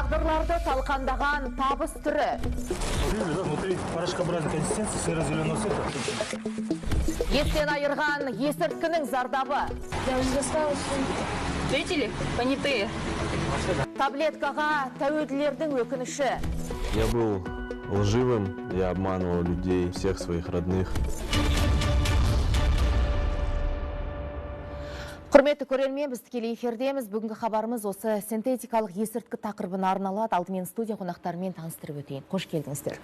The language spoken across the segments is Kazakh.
Тағдырларды талқандаған табыс түрі. Внутри порошкообразной консистенции серо-зеленого цвета. Естен айырған есірткінің зардабы. Я уже достала сумку. Видите ли, понятые. Таблеткаға тәуелділердің өкініші. Я был лживым, я обманывал людей, всех своих родных. Құрметті көрермен, біз тікелей эфирдеміз. Бүгінгі хабарымыз осы синтетикалық есірткі тақырыбына арналады. Алдымен студия қонақтарымен таныстырып өтейін. Қош келдіңіздер.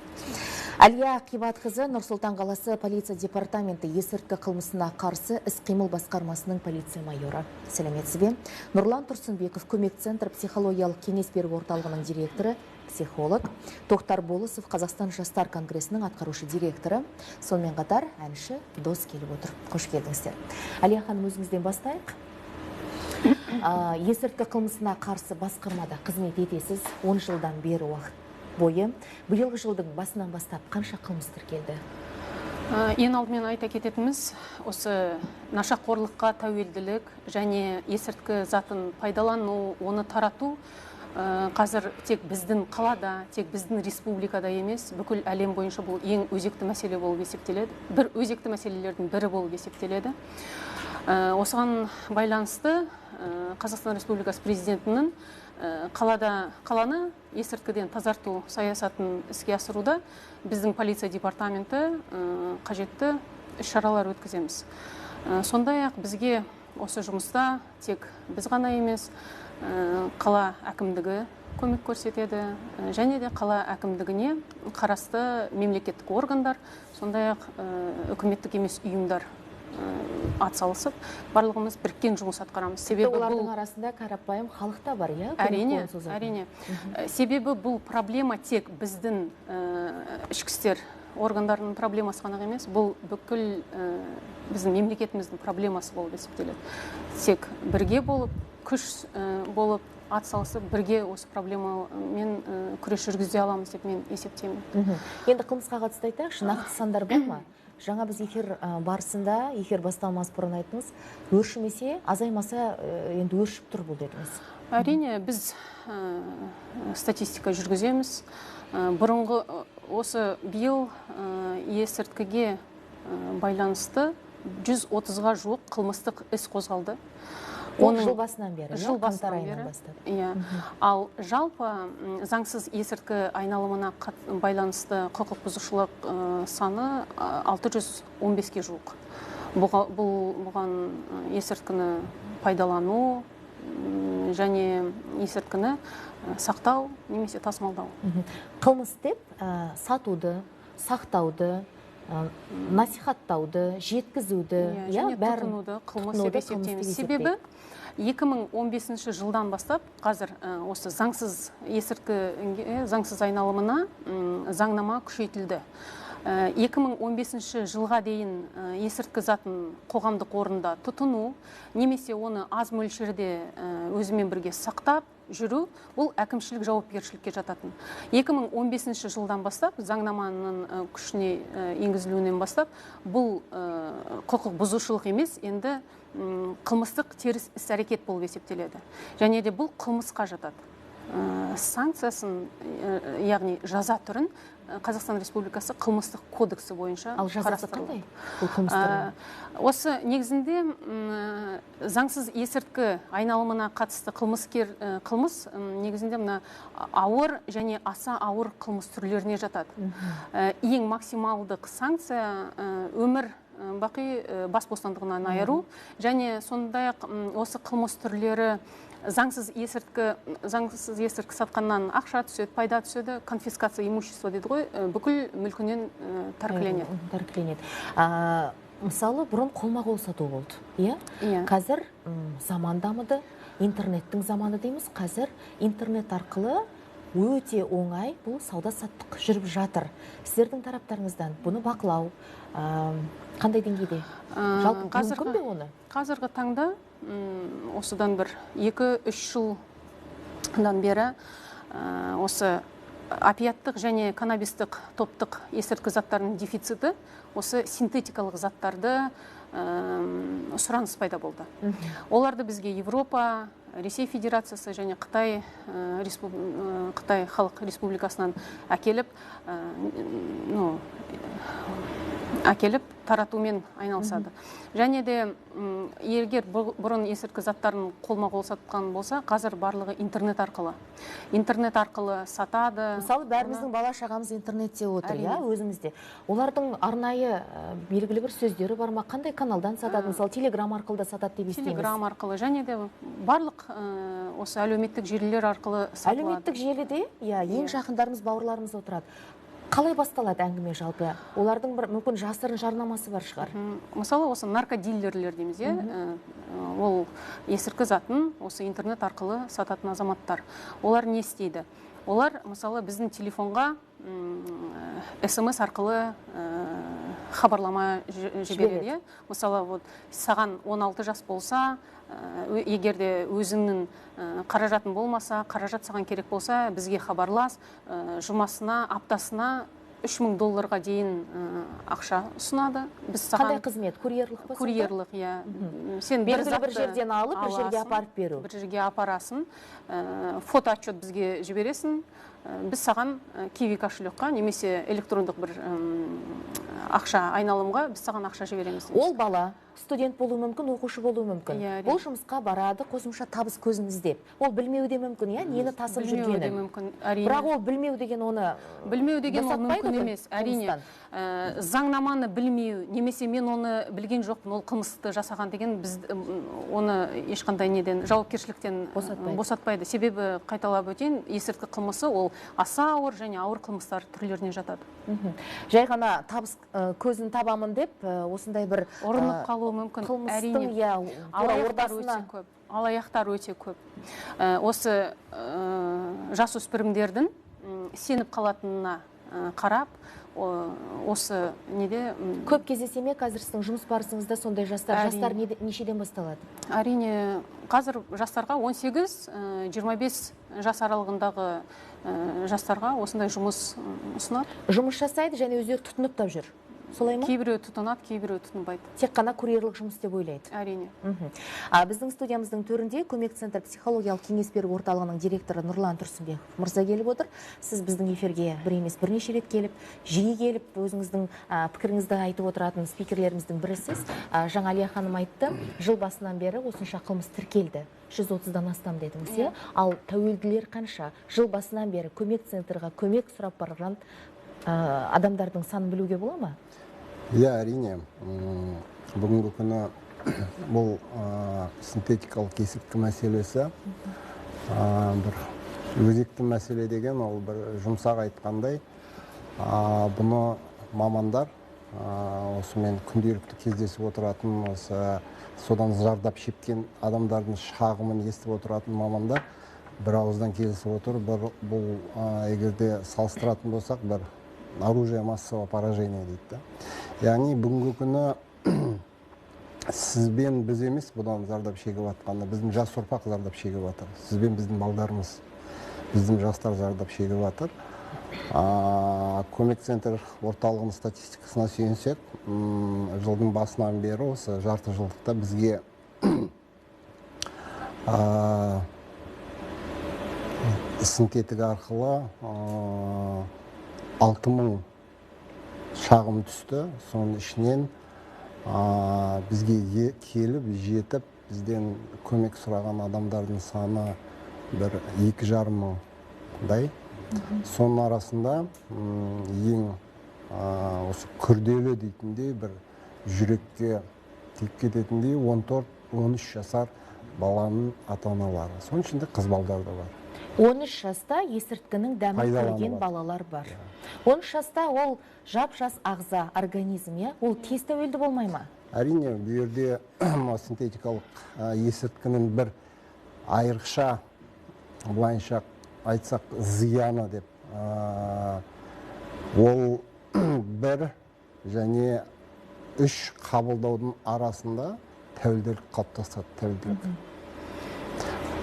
Әлия Қибатқызы, Нұр-Сұлтан қаласы полиция департаменті есірткі қылмысына қарсы іс-қимыл басқармасының полиция майоры. Сәлеметсіз бе? Нұрлан Тұрсынбеков, көмек центр психологиялық кеңес беру орталығының директоры, психолог. Тоқтар Болысов, Қазақстан жастар конгресінің атқарушы директоры. Сонымен қатар әнші Дос келіп отыр. Қош келдіңіздер. Әлия ханым, өзіңізден бастайық. Есірткі қылмысына қарсы басқармада қызмет етесіз 10 жылдан бері уақыт бойы. Биылғы жылдың басынан бастап қанша қылмыс тіркелді? Ең алдымен айта кететініміз, осы нашақорлыққа тәуелділік және есірткі затын пайдалану, оны тарату қазір тек біздің қалада, тек біздің республикада емес, бүкіл әлем бойынша бұл ең өзекті мәселе болып есептеледі. Бір өзекті мәселелердің бірі болып есептеледі. Осыған байланысты Қазақстан Республикасы президентінің қаланы есірткіден тазарту саясатын іске асыруда біздің полиция департаменті қажетті іс-шаралар өткіземіз. Сондай-ақ бізге осы жұмыста тек біз ғана емес, қала әкімдігі көмек көрсетеді, және де қала әкімдігіне қарасты мемлекеттік органдар, сондай-ақ үкіметтік емес ұйымдар атсалысып, барлығымыз біріккен жұмыс атқарамыз. Себебі олардың арасында қарапайым халық та бар, иә? Әрине, әрине. Себебі бұл проблема тек біздің ішкі істер органдарының проблемасы ғана емес, бұл бүкіл біздің мемлекетіміздің проблемасы болып есептеледі. Тек бірге болып, күш болып, атсалысып, бірге осы проблемамен күрес жүргізе аламыз деп мен есептеймін. Енді қылмысқа қатысты айтайықшы, нақты сандар бар ма? Жаңа біз эфир барысында, эфир басталмас бұрын айттыңыз, өршімесе, азаймаса, енді өршіп тұр бұл дедіңіз. Әрине, біз статистика жүргіземіз. Бұрынғы осы биыл есірткіге байланысты 130-ға жуық қылмыстық іс қозғалды. Жыл басынан бері, жыл басынан бері. Иә. Ал жалпы заңсыз есірткі айналымына байланысты құқық бұзушылық саны 615-ке жуық. Бұған есірткіні пайдалану және есірткіні сақтау немесе тасымалдау. Қылмыс деп сатуды, сақтауды, насихаттауды, жеткізуді, және тұтынуды қылмыс деп есептейміз. Себебі 2015 жылдан бастап қазір осы заңсыз есірткі, заңсыз айналымына заңнама күшейтілді. 2015 жылға дейін есірткі затын қоғамдық орында тұтыну немесе оны аз мөлшерде өзімен бірге сақтап жүру, бұл әкімшілік жауапкершілікке жататын. 2015 жылдан бастап, заңнаманың күшіне енгізілуінен бастап, бұл құқық бұзушылық емес, енді қылмыстық теріс іс-әрекет болып есептеледі. Және де бұл қылмысқа жатады. Санкциясын, яғни жаза түрін Қазақстан Республикасы қылмыстық кодексі бойынша қарастырылады. Осы негізінде заңсыз есірткі айналымына қатысты қылмыс негізінде мына ауыр және аса ауыр қылмыс түрлеріне жатады. Ең максималдық санкция өмір бақи бас бостандығынан айыру, және сондай-ақ осы қылмыс түрлері заңсыз есірткі сатқаннан ақша түседі, пайда түседі, конфискация имущества дейді ғой, бүкіл мүлкінен тәркіленеді. Тәркіленеді. Мысалы, бұрын қолма-қол сату болды, иә? Қазір заман дамыды, интернеттің заманы дейміз. Қазір интернет арқылы өте оңай бұл сауда-саттық жүріп жатыр. Сіздердің тараптарыңыздан бұны бақылау қандай деңгейде? Жалпы мүмкін бе оны? Қазіргі таңда осыдан бір 2-3 жылдан бері осы опиаттық және каннабистік топтық есірткі заттарының дефициті осы синтетикалық заттарды сұраныс пайда болды. Оларды бізге Европа, Ресей Федерациясы және Қытай Халық Республикасынан әкеліп, әкеліп таратумен айналысады. Және де егер бұрын есірткі заттарын қолма-қол сатқан болса, қазір барлығы интернет арқылы. Интернет арқылы сатады. Мысалы, бәріміздің бала шағамыз интернетте отыр, иә, өзімізде. Олардың арнайы белгілі бір сөздері бар ма? Қандай каналдан сатады? Мысалы, Телеграм арқылы да сатады деп естиміз. Телеграм арқылы және де барлық осы әлеуметтік желілер арқылы сатылады. Әлеуметтік желіде, иә, ең жақындарымыз, бауырларымыз отырады. Қалай басталады әңгіме жалпы? Олардың бір мүмкін жасырын жарнамасы бар шығар. Мысалы, осы наркодилерлер дейміз, иә? Ол есірткі затын осы интернет арқылы сататын азаматтар. Олар не істейді? Олар, мысалы, біздің телефонға СМС арқылы хабарлама жібереді, иә? Мысалы, вот, саған 16 жас болса, егер де өзіңнің қаражатың болмаса, қаражат саған керек болса, бізге хабарлас, жұмасына, аптасына 3000 долларға дейін ақша ұсынады. Біз саған... Қандай қызмет? Курьерлік па? Курьерлік, иә. Сен белгілі бір жерден алып, бір жерге апарып беру. Бір жерге апарасың, фото отчет бізге жібересің, біз саған киви кошелекқа немесе электрондық бір ақша айналымға біз саған ақша жібереміз. Ол бала студент болуы мүмкін, оқушы болуы мүмкін. Ол жұмысқа барады, қосымша табыс көзін іздеп. Ол білмеуі де мүмкін, иә, нені тасып жүргенін. Білмеуі де мүмкін, әрине. Бірақ ол білмеу деген оны білмеу деген ол мүмкін емес, әрине. Заңнаманы білмеу, немесе мен оны білген жоқпын, ол қылмысты жасаған деген біз оны ешқандай неден жауапкершіліктен босатпайды. Себебі қайталап өтейін, есірткі қылмысы ол аса ауыр және ауыр қылмыстар түрлеріне жатады. Жай ғана табыс көзін табамын деп осындай бір ұрынып қалуы мүмкін, әрине. Алаяқтар өте көп. Осы жасөспірімдердің сеніп қалатынына қарап, осы неде... Көп кездесе ме қазір сіздің жұмыс барысыңызда сондай жастар? Жастар нешеден басталады? Әрине, қазір жастарға 18-25 жас аралығындағы жастарға осындай жұмыс ұсынады. Жұмыс жасайды және өздері тұтынып та жүр. Солай ма? Кейбіреуі тұтынады, кейбіреуі тұтынбайды. Тек қана курьерлік жұмыс деп ойлайды. Әрине. Біздің студиямыздың төрінде Көмек центр психологиялық кеңес беру орталығының директоры Нұрлан Тұрсынбеков мырза келіп отыр. Сіз біздің эфирге бір емес бірнеше рет келіп, жиі келіп, өзіңіздің пікіріңізді айтып отыратын спикерлеріміздің бірісіз. Жаңа Әлия ханым айтты, жыл басынан бері осынша қылмыс тіркелді. 130-дан астам дедіңіз, иә? Ал тәуелділер қанша? Жыл басынан бері Көмек центрға көмек сұрап барған адамдардың санын білуге бола ма? Иә, әрине. Бүгінгі күні бұл синтетикалық есірткі мәселесі бір өзекті мәселе деген, ол бір жұмсақ айтқандай, бұны мамандар осымен күнделікті кездесіп отыратын, осы содан зардап шеккен адамдардың шағымын естіп отыратын мамандар бір ауыздан келісіп отыр. Бұл егер де салыстыратын болсақ, бір оружие массового поражения дейді. Яғни бүгінгі күні сізбен біз емес бұдан зардап шегіп жатқанда, біздің жас ұрпақ зардап шегіп жатыр. Сізбен біздің балдарымыз, біздің жастар зардап шегіп жатыр. Көмек центр орталығының статистикасына сүйенсек, жылдың басынан бері осы жарты жылдықта бізге синтетик арқылы 6000 шағым түсті. Соның ішінен бізге келіп, жетіп, бізден көмек сұраған адамдардың саны бір 2,5 мыңдай. Соның арасында ең осы күрделі дейтіндей, бір жүрекке тиіп кететіндей 14-13 жасар баланың ата-аналары. Соның ішінде қыз балдар да бар. 13 жаста есірткінің дәмін көрген балалар бар. 13 жаста ол жап-жас ағза, организм, иә? Ол тез тәуелді болмай ма? Әрине, бұл жерде синтетикалық есірткінің бір айрықша, былайынша айтсақ, зияны деп. Ол бір және үш қабылдаудың арасында тәуелділік қалыптасады, тәуелділік.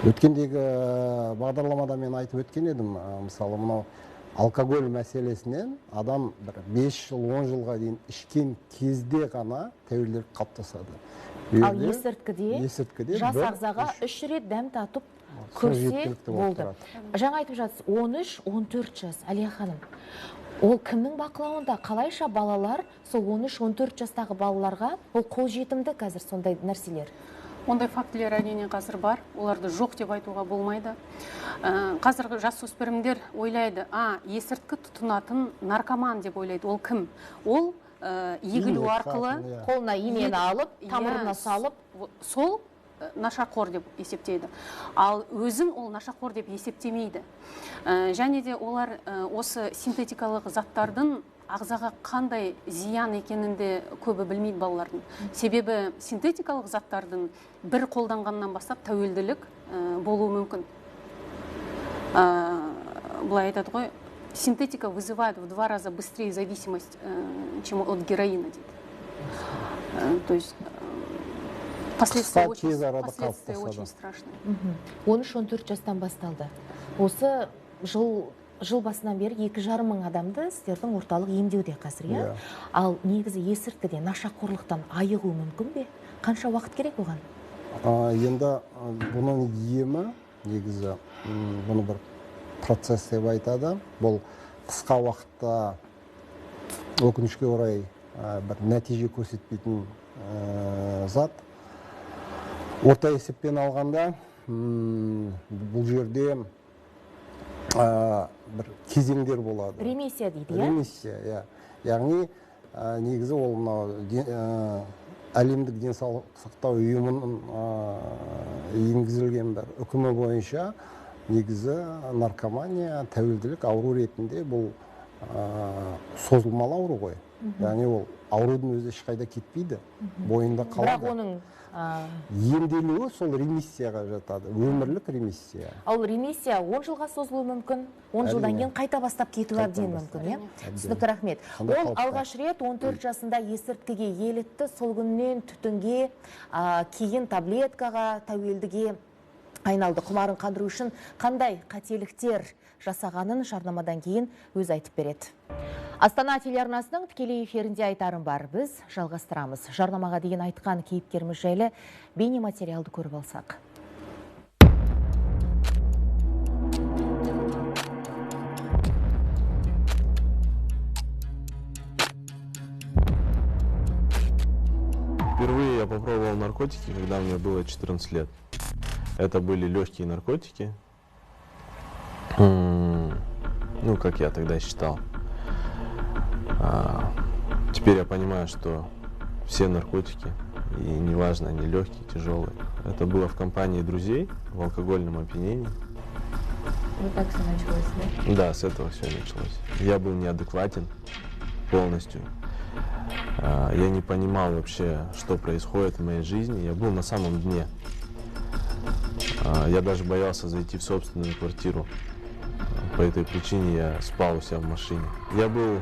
Өткендегі бағдарламада мен айтып өткен едім, мысалы, мынау Алкоголь мәселесінен адам бір 5 жыл, 10 жылға дейін ішкен кезде ғана тәуелділік қалыптасады. Ал есірткіде жас ағзаға 3 рет дәм татып көрсе болды. Жаңа айтып жатсыз, 13-14 жас, Әлия ханым. Ол кімнің бақылауында? Қалайша балалар, сол 13-14 жастағы балаларға ол қолжетімді қазір сондай нәрселер? Ондай фактілер әрине қазір бар, оларды жоқ деп айтуға болмайды. Қазіргі жасөспірімдер ойлайды, есірткі тұтынатын наркоман деп ойлайды. Ол кім? Ол егілу арқылы қолына инені алып, тамырына салып, сол нашақор деп есептейді. Ал өзін ол нашақор деп есептемейді. Және де олар осы синтетикалық заттардың ағзаға қандай зиян екенін де көбі білмейді балалардың. Себебі синтетикалық заттардың бір қолданғаннан бастап тәуелділік болуы мүмкін. Былай айтады ғой, синтетика вызывает в 2 раза быстрее зависимость, чем от героина, дейді. То есть последствия очень страшные. 13-14 жастан басталды. Осы жыл басынан бері 2,5 мың адамды сіздердің орталық емдеуде қазір, иә? Ал негізі есірткіден, нашақорлықтан айығу мүмкін бе? Қанша уақыт керек оған? Енді бұның емі, негізі, бұны бір процесс деп айтады. Бұл қысқа уақытта өкінішке орай бір нәтиже көрсетпейтін зат. Орта есеппен алғанда, бұл жерде бір кезеңдер болады. Ремиссия дейді, иә? Ремиссия, иә. Яғни, негізі ол мынау әлемдік денсаулық сақтау ұйымының енгізілген бір үкімі бойынша негізі наркомания, тәуелділік ауру ретінде бұл созылмалы ауру ғой. Яғни ол аурудың өзі ешқайда кетпейді, бойында қалады. Бірақ оның емделуі сол ремиссияға жатады, өмірлік ремиссия. Ал ремиссия 10 жылға созылуы мүмкін, 10 жылдан кейін қайта бастап кетуі әбден мүмкін, иә? Түсінікті, рахмет. Ол алғаш рет 14 жасында есірткіге елітті, сол күннен түтінге, кейін таблеткаға, тәуелдіге айналды. Құмарын қандыру үшін қандай қателіктер жасағанын жарнамадан кейін өз айтып береді. Астана телеарнасының тікелей эфирінде айтарым бар. Біз жалғастырамыз. Жарнамаға дейін айтқан кейіпкеріміз жайлы бейнематериалды көріп алсақ. Впервые я попробовал наркотики, когда мне было 14 лет. Это были легкие наркотики, ну, как я тогда считал. Теперь я понимаю, что все наркотики, и неважно, они легкие, тяжелые. Это было в компании друзей, в алкогольном опьянении. Вот так все началось, да? Да, с этого все началось. Я был неадекватен полностью. Я не понимал вообще, что происходит в моей жизни. Я был на самом дне. Я даже боялся зайти в собственную квартиру. По этой причине я спал у себя в машине. Я был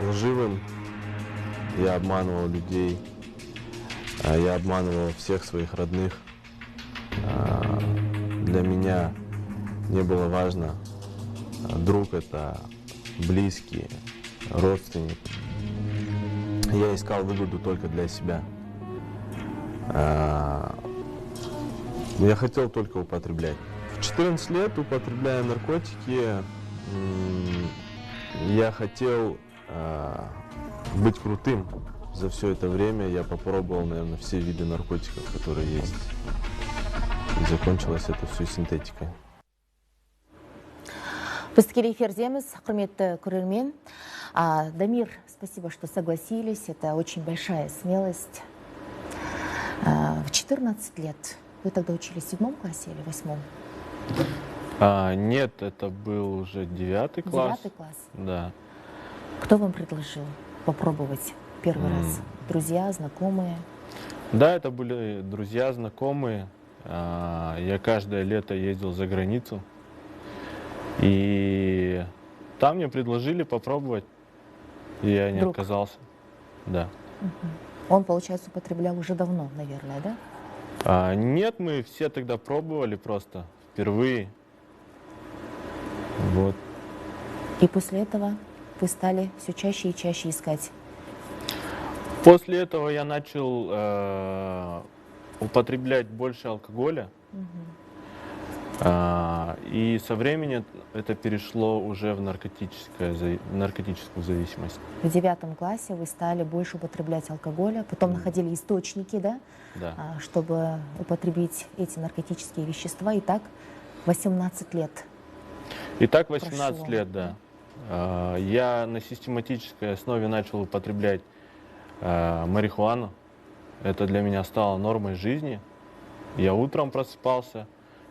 лживым, я обманывал людей, я обманывал всех своих родных. Для меня не было важно, друг это, близкий, родственник. Я искал выгоду только для себя. Я хотел только употреблять. В 14 лет, употребляя наркотики, я хотел быть крутым. За все это время я попробовал, наверное, все виды наркотиков, которые есть. И закончилось это все синтетикой. Біз тікелей эфирдеміз, құрметті көрермен. Дамир, спасибо, что согласились. Это очень большая смелость. В 14 лет. Вы тогда учились в 7 классе или 8? Нет, это был уже 9 класс. 9 класс? Да. Кто вам предложил попробовать первый раз? Друзья, знакомые? Да, это были друзья, знакомые. Я каждое лето ездил за границу. И там мне предложили попробовать. И я не отказался. Да. Угу. Он, получается, употреблял уже давно, наверное, да? Нет, мы все тогда пробовали просто впервые. Вот. И после этого вы стали все чаще и чаще искать? После этого я начал употреблять больше алкоголя. И со временем это перешло уже в наркотическую зависимость. В 9 классе вы стали больше употреблять алкоголя, потом находили источники, да? Да. Чтобы употребить эти наркотические вещества. И так 18 лет. И так 18 прошло. Лет, да. Я на систематической основе начал употреблять марихуану. Это для меня стало нормой жизни. Я утром просыпался,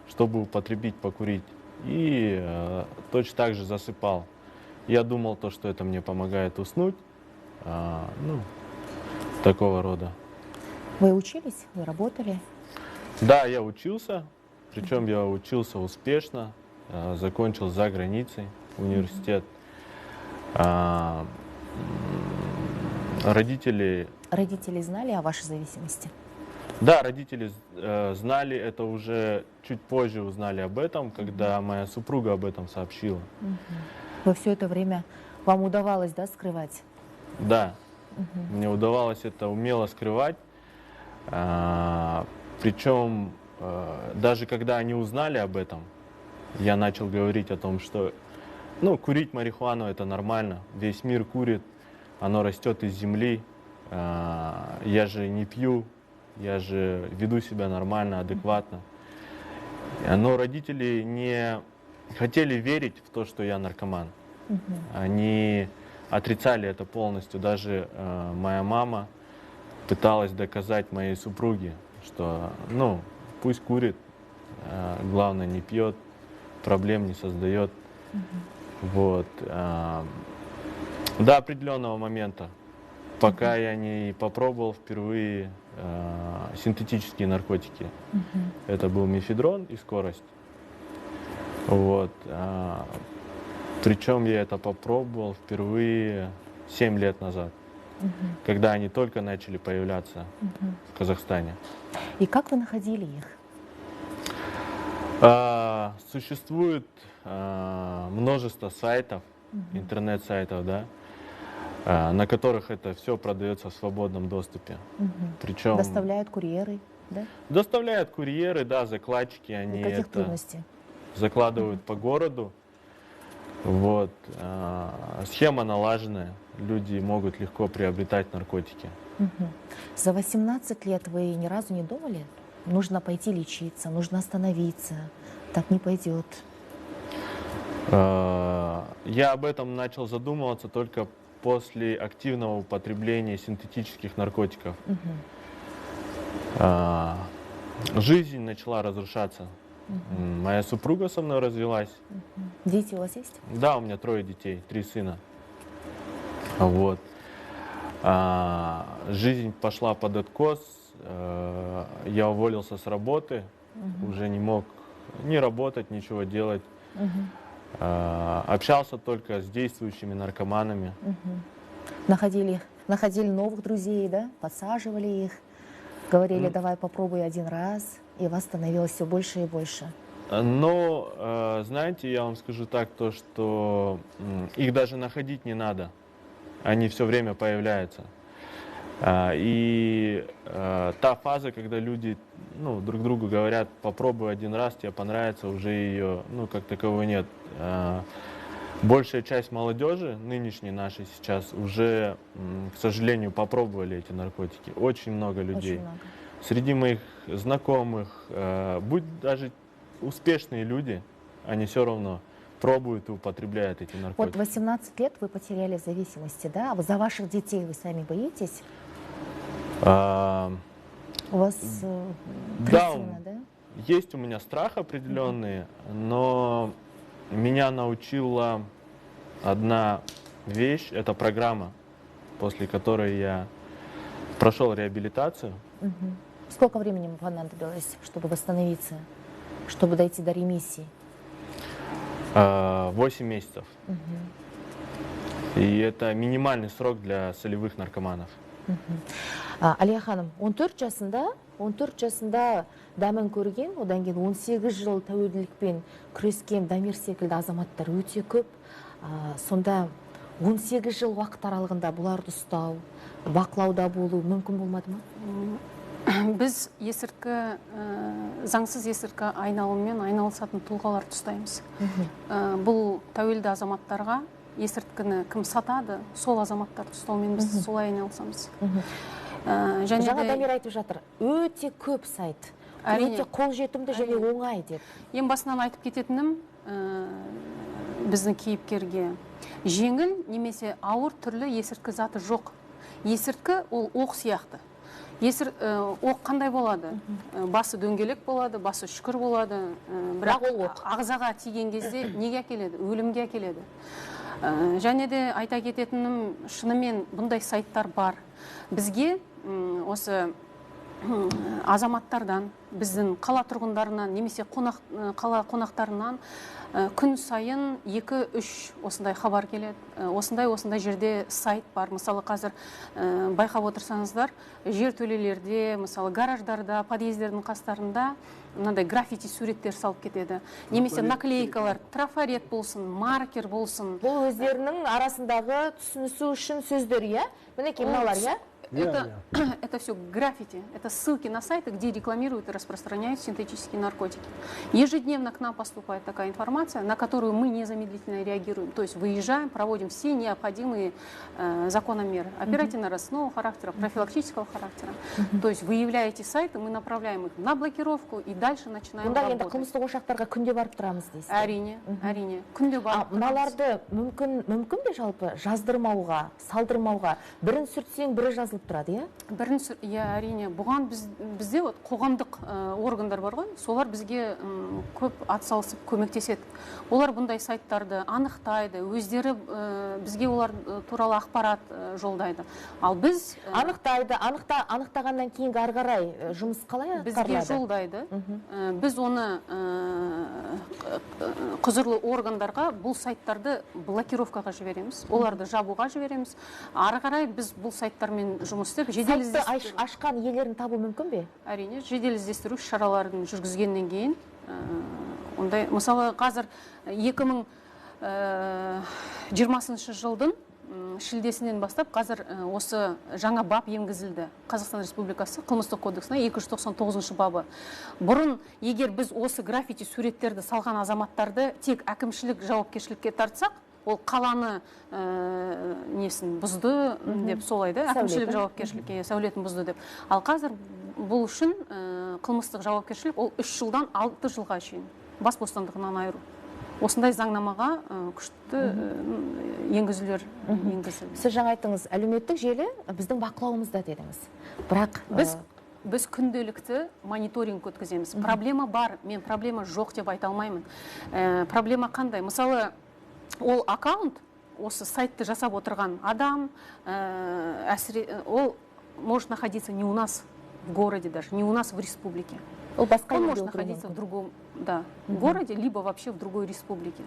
чтобы употребить, покурить, и точно так же засыпал. Я думал, то, что это мне помогает уснуть, ну, такого рода. Вы учились? Вы работали? Да, я учился, причем я учился успешно, закончил за границей университет. Родители... Родители знали о вашей зависимости? Да, родители знали, это уже чуть позже узнали об этом, когда моя супруга об этом сообщила. Во все это время вам удавалось, да, скрывать? Да, мне удавалось это умело скрывать. Причем даже когда они узнали об этом, я начал говорить о том, что, ну, курить марихуану — это нормально, весь мир курит, оно растет из земли, я же не пью. Я же веду себя нормально, адекватно. Но родители не хотели верить в то, что я наркоман. Они отрицали это полностью. Даже моя мама пыталась доказать моей супруге, что, ну, пусть курит, главное, не пьет, проблем не создает. Вот. До определенного момента, пока я не попробовал впервые синтетические наркотики. Это был мефедрон и скорость. Вот. Причем я это попробовал впервые 7 лет назад, когда они только начали появляться в Казахстане. И как вы находили их? Существует множество сайтов, интернет-сайтов, да, на которых это все продается в свободном доступе. Причем доставляют курьеры, да? Доставляют курьеры, да, закладчики, они никаких это трудностей закладывают по городу. Вот. Схема налаженная, люди могут легко приобретать наркотики. За 18 лет вы ни разу не думали, нужно пойти лечиться, нужно остановиться, так не пойдет? Я об этом начал задумываться только после активного употребления синтетических наркотиков. Жизнь начала разрушаться. Моя супруга со мной развелась. Дети у вас есть? Да, у меня 3 детей, 3 сына. Вот. Жизнь пошла под откос. Я уволился с работы, уже не мог ни работать, ничего делать. Общался только с действующими наркоманами. Находили новых друзей, да? Подсаживали их, говорили, давай попробуй один раз, и вас становилось все больше и больше. Но, знаете, я вам скажу так, то, что их даже находить не надо, они все время появляются. И та фаза, когда люди, ну, друг другу говорят, попробуй один раз, тебе понравится, уже ее, ну, как таковой нет. Большая часть молодежи, нынешней нашей сейчас, уже, к сожалению, попробовали эти наркотики. Очень много людей. Очень много. Среди моих знакомых, будь даже успешные люди, они все равно пробуют и употребляют эти наркотики. Вот 18 лет вы потеряли в зависимости, да? А за ваших детей вы сами боитесь? У вас 3 сына, да? Есть у меня страх определенный, но меня научила одна вещь, это программа, после которой я прошел реабилитацию. Сколько времени понадобилось, чтобы восстановиться, чтобы дойти до ремиссии? 8 месяцев. И это минимальный срок для солевых наркоманов. Алия ханым, 14 жасында дәмін көрген, одан кейін 18 жыл тәуелділікпен күрескен Дамир секілді азаматтар өте көп. Сонда 18 жыл уақыт аралығында бұларды ұстау, бақылауда болу мүмкін болмады ма? Біз есірткі, заңсыз есірткі айналыммен айналысатын тұлғаларды ұстаймыз. Бұл тәуелді азаматтарға есірткіні кім сатады, сол азаматтарды ұстаумен біз солай айналысамыз. Жаңа Дамир айтып жатыр, өте көп сайт, өте қолжетімді және оңай деп. Ең басынан айтып кететінім, біздің кейіпкерге жеңіл немесе ауыр түрлі есірткі заты жоқ. Есірткі ол оқ сияқты. Оқ қандай болады? Басы дөңгелек болады, басы үшкір болады. Бірақ ол оқ ағзаға тиген кезде неге әкеледі? Өлімге әкеледі. Және де айта кететінім, шынымен бұндай сайттар бар. Бізге осы азаматтардан, біздің қала тұрғындарынан немесе қала қонақтарынан күн сайын 2-3 осындай хабар келеді. Осындай жерде сайт бар. Мысалы, қазір байқап отырсаңыздар, жертөлелерде, мысалы, гараждарда, подъездердің қастарында мынандай граффити суреттер салып кетеді. Немесе наклейкалар, трафарет болсын, маркер болсын. Бұл өздерінің арасындағы түсінісу үшін сөздер, иә? Мінекей мыналар, иә? Это все граффити, это ссылки на сайты, где рекламируют и распространяют синтетические наркотики. Ежедневно к нам поступает такая информация, на которую мы незамедлительно реагируем. То есть выезжаем, проводим все необходимые законом меры оперативно-розыскного характера, профилактического характера. То есть выявляя эти сайты, мы направляем их на блокировку и дальше начинаем работать. Қылмыстық ошақтарға күнде барып тұрамыз дейсіз. Әрине, әрине. Күнде барып. Мыналарды мүмкін бе жалпы жаздырмауға, салдырмауға? Бірін сүртсең, бірі жазылып тұрады, иә? Бірін, иә, әрине. Бұған бізде вот қоғамдық органдар бар ғой, солар бізге көп атсалысып көмектеседі. Олар бұндай сайттарды анықтайды, өздері бізге олар туралы ақпарат жолдайды. Ал біз анықтайды, анықтағаннан кейінгі ары қарай жұмыс қалай атқарылады? Бізге жолдайды. Біз оны құзырлы органдарға бұл сайттарды блокировкаға жібереміз, оларды жабуға жібереміз. Ары қарай біз бұл сайттармен жұмыс істеп, жедел іздестіру. Ашқан иелерін табу мүмкін бе? Әрине, жедел іздестіру шараларын жүргізгеннен кейін, ондай, мысалы, қазір 2020 жылдың шілдесінен бастап қазір осы жаңа бап енгізілді. Қазақстан Республикасы Қылмыстық кодексіне 299 бабы. Бұрын егер біз осы граффити суреттерді салған азаматтарды тек әкімшілік жауапкершілікке тартсақ, ол қаланы несін бұзды деп солай да, әкімшілік жауапкершілікке сәулетін бұзды деп. Ал қазір бұл үшін қылмыстық жауапкершілік ол 3 жылдан 6 жылға шейін бас бостандығынан айыру. Осындай заңнамаға күшті енгізулер енгізілді. Сіз жаңа айттыңыз, әлеуметтік желі біздің бақылауымызда дедіңіз. Бірақ біз күнделікті мониторинг өткіземіз. Проблема бар, мен проблема жоқ деп айта алмаймын. Проблема қандай? Мысалы, ол аккаунт, осы сайтты жасап отырған адам, ол может находиться не у нас в городе даже, не у нас в республике. Он может находиться в другом, да, городе, либо вообще в другой республике.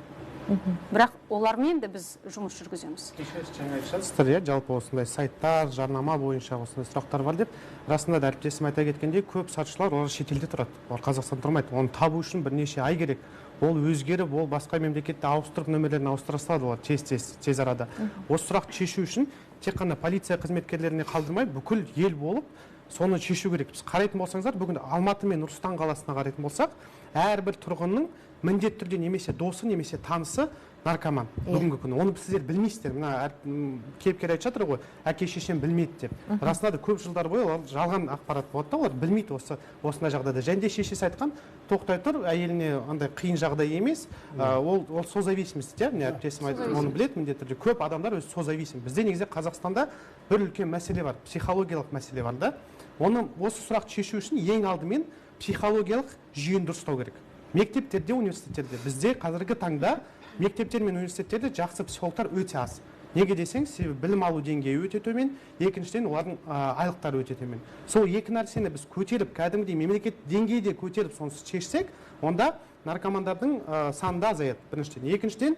Бірақ олармен де біз жұмыс жүргіземіз. Жаңа айтып жатсыздар, иә, жалпы осындай сайттар, жарнама бойынша осындай сұрақтар бар деп. Расында да әріптесім айта кеткендей, көп сатушылар олар шетелде тұрады, олар Қазақстанда тұрмайды. Оны табу үшін бірнеше ай керек. Ол өзгеріп, ол басқа мемлекетте ауыстырып, нөмірлерін ауыстыра салады олар тез арада. Осы сұрақты шешу үшін тек қана полиция қызметкерлеріне қалдырмай, бүкіл ел болып соны шешу керек. Біз қарайтын болсаңыздар, бүгін Алматы мен Нұр-Сұлтан қаласына қарайтын болсақ, әрбір тұрғынның міндетті түрде немесе досы, немесе танысы наркоман бүгінгі күні. Оны сіздер білмейсіздер. Мына кейіпкер айтып жатыр ғой, әке шешем білмейді деп. Расында да көп жылдар бойы олар жалған ақпарат болады да, олар білмейді осындай жағдайда. Және де шешесі айтқан, тоқтай тұр, әйеліне андай қиын жағдай емес. Ол созависимость, иә, міне әріптесім айтты, оны біледі міндетті түрде. Көп адамдар өзі созависим. Бізде негізі Қазақстанда бір үлкен мәселе бар, психологиялық мәселе бар да. Оны осы сұрақты шешу үшін ең алдымен психологиялық жүйені дұрыстау керек. Мектептерде, университеттерде бізде қазіргі таңда мектептер мен университеттерде жақсы психологтар өте аз. Неге десең, себебі білім алу деңгейі өте төмен, екіншіден олардың айлықтары өте төмен. Сол екі нәрсені біз көтеріп, кәдімгідей мемлекет деңгейде көтеріп соны шешсек, онда наркомандардың саны да азаяды біріншіден. Екіншіден,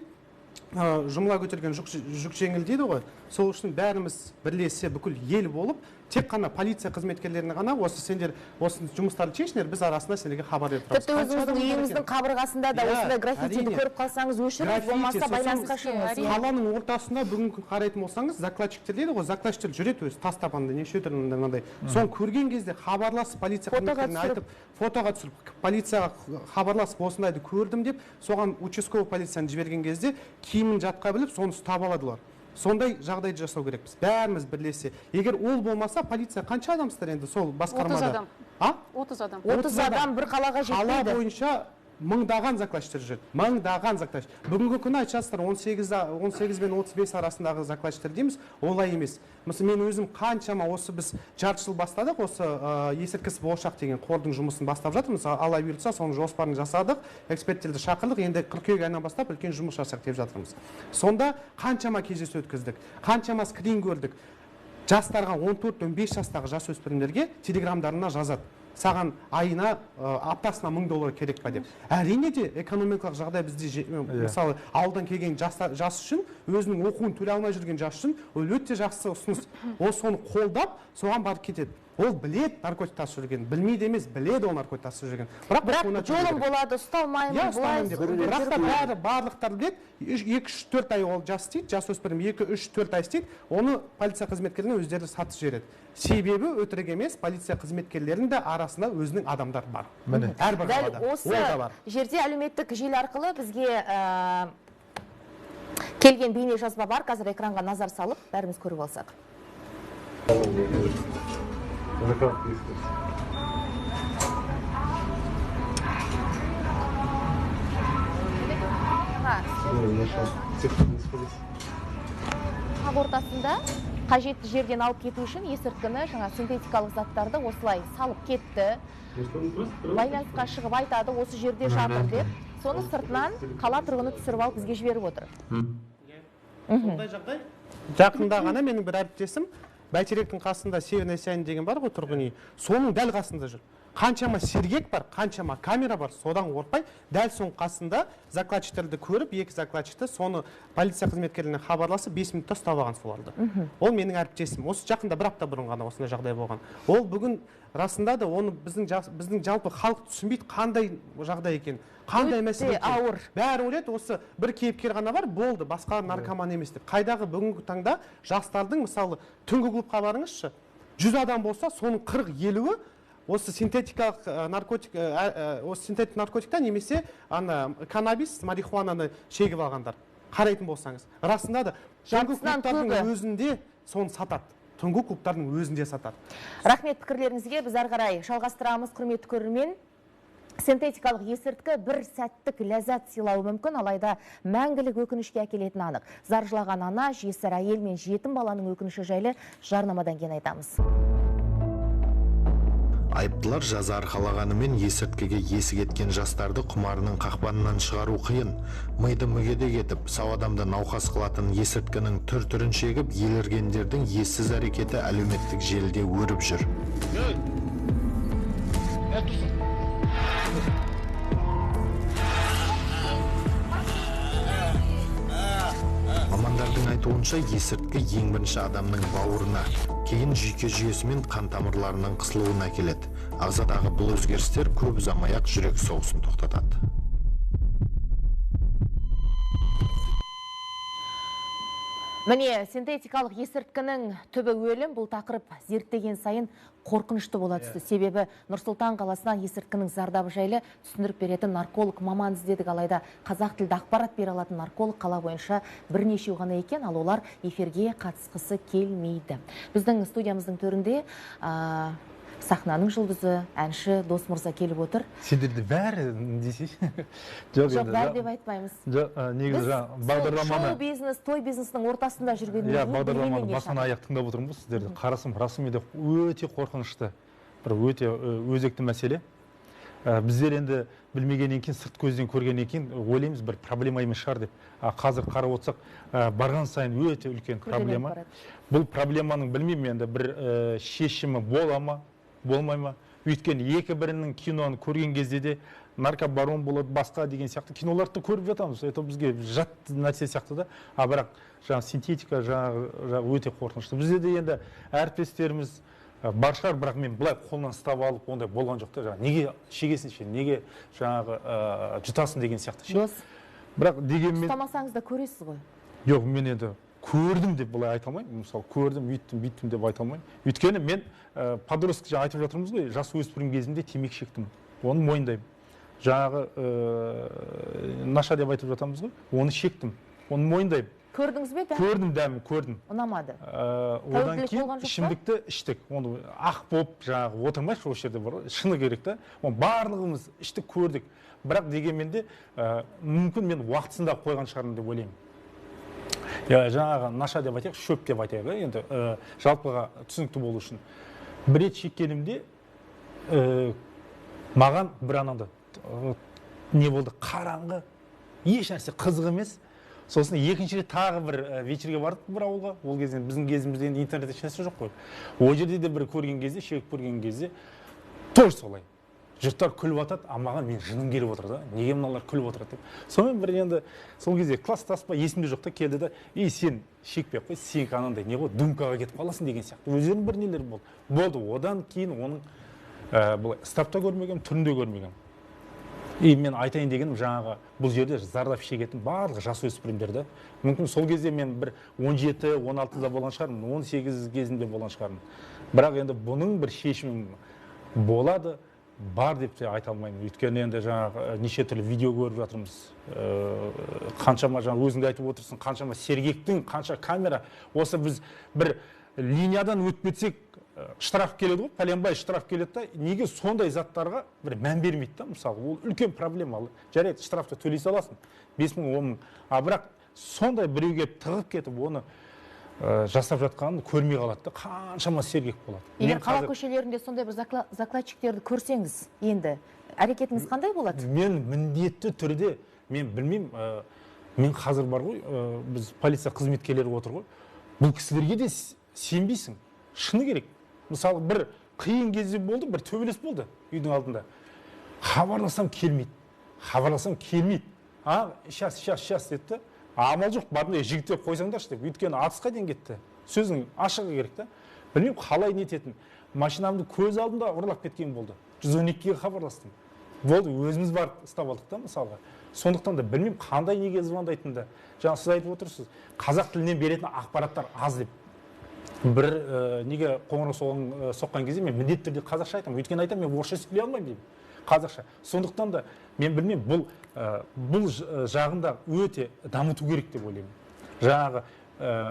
жұмыла көтерген жүк жеңіл дейді ғой. Сол үшін бәріміз бірлесе бүкіл ел болып Тек қана полиция қызметкерлеріне ғана осы сендер осы жұмыстарды шешіңдер, біз арасында сендерге хабар беріп тұрамыз. Тіпті өзіңіздің үйіңіздің қабырғасында да осындай граффитиді көріп қалсаңыз өшіріңіз, болмаса байланысқа шығыңыз. Қаланың ортасында бүгінгі қарайтын болсаңыз, закладчиктер дейді ғой, закладчиктер жүреді өзі тастап андай неше түрлі мынандай. Соны көрген кезде хабарласып полиция қызметкеріне айтып, фотоға түсіріп, полицияға хабарласып осындайды көрдім деп, соған участковый полицияны жіберген кезде киімін жатқа біліп, соны ұстап алады олар. Сондай жағдайды жасау керекпіз. Бәріміз бірлесе. Егер ол болмаса, полиция қанша адамсыздар енді сол басқармада? 30 адам. А? 30 адам. 30 адам бір қалаға жетпейді. Қала бойынша мыңдаған закладчиктер жүреді. Мыңдаған закладчик. Бүгінгі күні айтасыздар 18 бен 35 арасындағы закладчиктер дейміз, олай емес. Мысалы, мен өзім қаншама осы біз жарты жыл бастадық, осы есірткісіз болашақ деген қордың жұмысын бастап жатырмыз. Алла бұйыртса, соның жоспарын жасадық, эксперттерді шақырдық, енді қыркүйек айынан бастап үлкен жұмыс жасақ деп жатырмыз. Сонда қаншама кездесу өткіздік, қаншама скрин көрдік. Жастарға 14-15 жастағы жасөспірімдерге телеграмдарына жазады. Саған айына, аптасына $1000 керек па деп. Әрине де экономикалық жағдай бізде, мысалы, ауылдан келген жас үшін, өзінің оқуын төлей алмай жүрген жас үшін, ол өте жақсы ұсыныс. Ол соны қолдап, соған барып кетеді. Ол біледі наркотик тасып жүргенін, білмейді емес, біледі ол наркотик тасып жүргенін. Бірақ жолым болады, ұсталмаймын, былай. Бірақ та бәрі барлықтар біледі, 2-3-4 ай ол жас істейді, жасөспірім 2-3-4 ай істейді, оны полиция қызметкерлеріне өздері сатып жібереді. Себебі өтірік емес, полиция қызметкерлерінің де арасында өзінің адамдар бар. Әрбір қалада. Дәл осы жерде әлеуметтік желі арқылы бізге келген бейне жазба бар. Қазір экранға назар салып, бәріміз көріп алсақ. Қақ ортасында қажетті жерден алып кету үшін есірткіні, жаңа синтетикалық заттарды осылай салып кетті. Байланысқа шығып айтады, осы жерде жатыр деп. Соны сыртынан қала тұрғыны түсіріп алып бізге жіберіп отыр. Сондай жағдай. Жақында ғана менің бір әріптесім Бәйтеректің қасында Северный Сияние деген бар ғой тұрғын үй, соның дәл қасында жүр. Қаншама сергек бар, қаншама камера бар, содан қорықпай, дәл соның қасында закладчиктерді көріп, екі закладчикті соны полиция қызметкерлеріне хабарласып, 5 минутта ұстап алған соларды. Ол менің әріптесім. Осы жақында бір апта бұрын ғана осындай жағдай болған. Ол бүгін расында да оны біздің жалпы халық түсінбейді, қандай жағдай екен, қандай мәселе екен. Ауыр. Бәрі ойлайды, осы бір кейіпкер ғана бар, болды, басқа наркоман емес деп. Қайдағы бүгінгі таңда жастардың, мысалы, түнгі клубқа барыңызшы, 100 адам болса, соның 40-50-і осы синтетикалық наркотик, осы синтетик наркотиктан немесе ана каннабис, марихуананы шегіп алғандар. Қарайтын болсаңыз, расында да түнгі клубтардың өзінде соны сатады. Түнгі клубтардың өзінде сатады. Рахмет пікірлеріңізге. Біз әрі қарай жалғастырамыз, құрметті көрермен. Синтетикалық есірткі бір сәттік ләззат сыйлауы мүмкін, алайда мәңгілік өкінішке әкелетіні анық. Зар жылаған ана, жесір әйел мен жетім баланың өкініші жайлы жарнамадан кейін айтамыз. Айыптылар жаза арқалағанымен есірткіге есі кеткен жастарды құмарының қақпанынан шығару қиын. Миды мүгедек етіп, сау адамды науқас қылатын есірткінің түр-түрін шегіп, еліргендердің ессіз әрекеті әлеуметтік желіде өріп жүр. Мамандардың айтуынша, есірткі ең бірінші адамның бауырына, кейін жүйке жүйесі мен қан тамырларының қысылуына әкеледі. Ағзадағы бұл өзгерістер көп ұзамай-ақ жүрек соғысын тоқтатады. Міне, синтетикалық есірткінің түбі өлім. Бұл тақырып зерттеген сайын қорқынышты бола түсті. Себебі Нұр-Сұлтан қаласынан есірткінің зардабы жайлы түсіндіріп беретін нарколог маман іздедік. Алайда қазақ тілді ақпарат бере алатын нарколог қала бойынша бірнешеу ғана екен, ал олар эфирге қатысқысы келмейді. Біздің студиямыздың төрінде сахнаның жұлдызы, әнші Дос Мырза келіп отыр. Сендерді бәрі десейші. Жоқ, бәрі деп айтпаймыз. Жоқ, негізі бағдарламаны шоу бизнес, той бизнесінің ортасында жүргеннен кейін бағдарламаны басынан аяқ тыңдап отырмын ғой сіздерді. Қарасам, расымен де өте қорқынышты, бір өте өзекті мәселе. Біздер енді білмегеннен кейін, сырт көзден көргеннен кейін ойлаймыз бір проблема емес шығар деп. Қазір қарап отырсақ, барған сайын өте үлкен проблема. Бұл проблеманың білмеймін енді бір шешімі бола ма, болмай ма? Өйткені екі бірінің киноны көрген кезде де наркобарон болады, басқа деген сияқты киноларды көріп жатамыз. Это бізге жат нәрсе сияқты да. А бірақ жаңағы синтетика жаңағы өте қорқынышты. Бізде де енді әріптестеріміз бар шығар, бірақ мен былай қолынан ұстап алып ондай болған жоқ та. Жаңағы неге шегесің ше, неге жаңағы жұтасың деген сияқты ше. Дос. Бірақ дегенмен ұстамасаңыз да көресіз ғой. Жоқ, мен енді көрдім деп былай айта алмаймын. Мысалы, көрдім, үйттім, бүйттім деп айта алмаймын. Өйткені мен подросток, жаңа айтып жатырмыз ғой, жас өспірім кезімде темекі шектім. Оны мойындаймын. Жаңағы наша деп айтып жатамыз ғой, оны шектім. Оны мойындаймын. Көрдіңіз бе дәмін? Көрдім дәмін, көрдім. Ұнамады. Одан кейін ішімдікті іштік. Оны ақ болып жаңағы отырмайшы осы жерде бар ғой, шыны керек та. Оны барлығымыз іштік, көрдік. Бірақ дегенмен де мүмкін мен уақытысында қойған шығармын деп ойлаймын. Жаңағы наша деп айтайық, шөп деп айтайық, енді жалпыға түсінікті болу үшін. Бір рет шеккенімде маған бір ананда не болды, қараңғы, еш нәрсе қызық емес. Сосын екінші рет тағы бір вечерге бардық бір ауылға. Ол кезде біздің кезімізде енді интернет ешнәрсе жоқ қой. Ол жерде де бір көрген кезде, шегіп көрген кезде тоже солай. Жұрттар күліп атады, а маған мен жыным келіп отыр да. Неге мыналар күліп отырады деп. Сонымен бір енді сол кезде класстас па есімде жоқ та келді да, "Ей, сен шекпей ақ қой, сенікі анандай не ғой, думкаға кетіп қаласың" деген сияқты. Өздерінің бір нелері болды. Болды, одан кейін оның былай ұстап та көрмегенмін, түрін де көрмегенмін. И мен айтайын дегенім, жаңағы бұл жерде зардап шегетін барлық жасөспірімдер да. Мүмкін сол кезде мен бір 17-16-да болған шығармын, 18 кезінде болған шығармын. Бірақ енді бұның бір шешімі болады, бар деп те айта алмаймын. Өйткені енді жаңағы неше түрлі видео көріп жатырмыз. Қаншама жаңа өзің де айтып отырсың, қаншама сергектің, қанша камера. Осы біз бір линиядан өтіп кетсек, штраф келеді ғой, пәленбай штраф келеді да, неге сондай заттарға бір мән бермейді да, мысалы, ол үлкен проблема. Жарайды, штрафты төлей саласың, 5 мың, 10 мың. А бірақ сондай біреуге тығып кетіп, оны жасап жатқанын көрмей қалады да, қаншама сергек болады. Егер қала көшелерінде сондай бір закладчиктерді көрсеңіз, енді әрекетіңіз қандай болады? Мен міндетті түрде, мен білмеймін, мен қазір бар ғой, біз полиция қызметкерлері отыр ғой, бұл кісілерге де сенбейсің, шыны керек. Мысалы, бір қиын кезде болды, бір төбелес болды үйдің алдында. Хабарласам келмейді. Хабарласам келмейді. А, сейчас, сейчас, сейчас деді. Амал жоқ, бардым, жігіттер қойсаңдаршы деп. Өйткені атысқа дейін кетті. Сөздің ашығы керек та. Білмеймін, қалай нететін. Машинамды көз алдымда ұрлап кеткен болды. 112-ге хабарластым. Болды, өзіміз барып ұстап алдық та, мысалға. Сондықтан да білмеймін, қандай неге звондайтынды. Жаңа сіз айтып отырсыз, қазақ тілінен беретін ақпараттар аз деп. Бір неге қоңырау соққан кезде мен міндетті түрде қазақша айтамын. Өйткені айтамын, мен орысша сөйлей алмаймын деймін. Қазақша. Сондықтан да мен білмеймін, бұл жағында өте дамыту керек деп ойлаймын. Жаңағы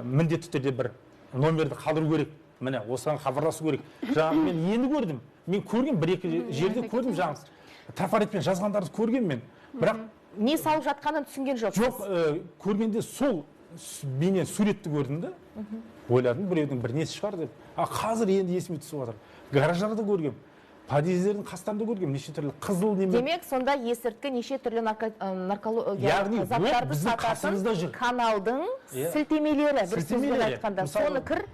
міндетті түрде бір номерді қалдыру керек. Міне, осыған хабарласу керек. Жаңағы мен енді көрдім. Мен көрген бір-екі жерде көрдім жаңағы. Трафаретпен жазғандарды көрген мен. Бірақ не салып жатқанын түсінген жоқсыз. Жоқ, көргенде сол менен суретті көрдім да. Ойладым, біреудің бір несі шығар деп. А қазір енді есіме түсіп жатыр. Гараждарды көргем, подъездердің қастарында көргем, неше түрлі қызыл неме. Демек, сонда есірткі неше түрлі наркологиялық заттарды сататын каналдың сілтемелері, бір сөзбен айтқанда. Соны кір.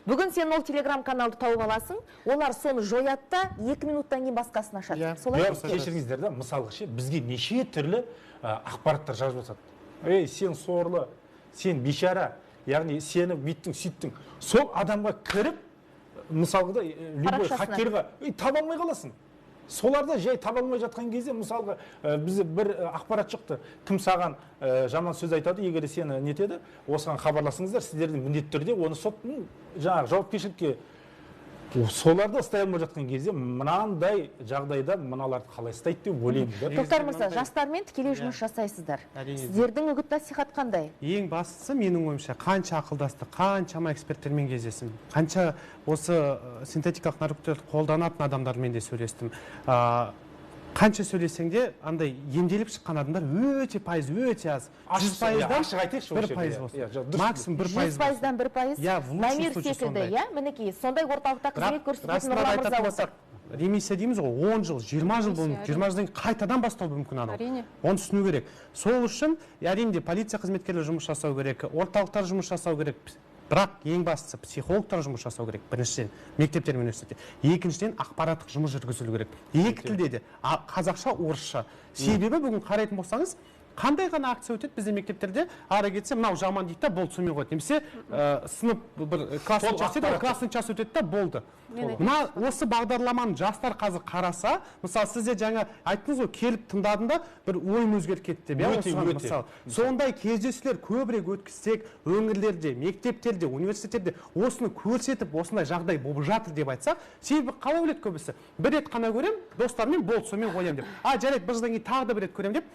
Бүгін сен ол телеграм каналды тауып аласың, олар соны жояды да, 2 минуттан кейін басқасын ашады. Солай ма? Кешіріңіздер да, мысалға ше, бізге неше түрлі ақпараттар жазып жатады. Ей, сен сорлы, сен бейшара, яғни сені бүйттің, сөйттің. Сол адамға кіріп, мысалға да, любой хакерға таба алмай қаласың. Соларды жай таба алмай жатқан кезде, мысалға, бізде бір ақпарат шықты. Кім саған жаман сөз айтады, егер сені нетеді, осыған хабарласыңыздар, сіздердің міндетті түрде оны сот, жаңағы жауапкершілікке. Соларды ұстай алмай жатқан кезде мынандай жағдайда мыналарды қалай ұстайды деп ойлаймын. Тоқтар мырза, жастармен тікелей жұмыс жасайсыздар. Сіздердің үгіт насихат қандай? Ең бастысы менің ойымша, қанша ақылдастық, қаншама эксперттермен кездестім, қанша осы синтетикалық наркотиктерді қолданатын адамдармен де сөйлестім. Қанша сөйлесең де, андай емделіп шыққан адамдар өте пайыз, өте аз. 100%-дан 1% болсын. Максимум 1%. 100%-дан 1%. Дамир секілді, иә? Мінекей, сондай орталықта қызмет көрсететін Нұрлан мырза отыр. Ремиссия дейміз ғой, 10 жыл, 20 жыл болуы мүмкін, 20 жылдан кейін қайтадан бастауы мүмкін анау. Оны түсіну керек. Сол үшін, әрине, полиция қызметкерлері жұмыс жасау керек, орталықтар жұмыс жасау керек. Бірақ ең бастысы психологтар жұмыс жасау керек. Біріншіден, мектептер мен университетте. Екіншіден, ақпараттық жұмыс жүргізілу керек. Екі тілде де, қазақша, орысша. Себебі бүгін қарайтын болсаңыз, қандай ғана акция өтеді бізде мектептерде, ары кетсе мынау жаман дейді да, болды, сонымен қояды. Немесе сынып бір классный час дейді, классный час өтеді да, болды. Мына осы бағдарламаны жастар қазір қараса, мысалы, сіз де жаңа айттыңыз ғой, келіп тыңдадым да, бір ойым өзгеріп кетті деп, иә, осыған мысалы. Сондай кездесулер көбірек өткізсек, өңірлерде, мектептерде, университеттерде осыны көрсетіп, осындай жағдай болып жатыр деп айтсақ, себебі қалай ойлайды көбісі? Бір рет қана көрем, достарыммен болды, сонымен қоямын деп. А, жарайды, бір жылдан кейін тағы да бір рет көрем деп,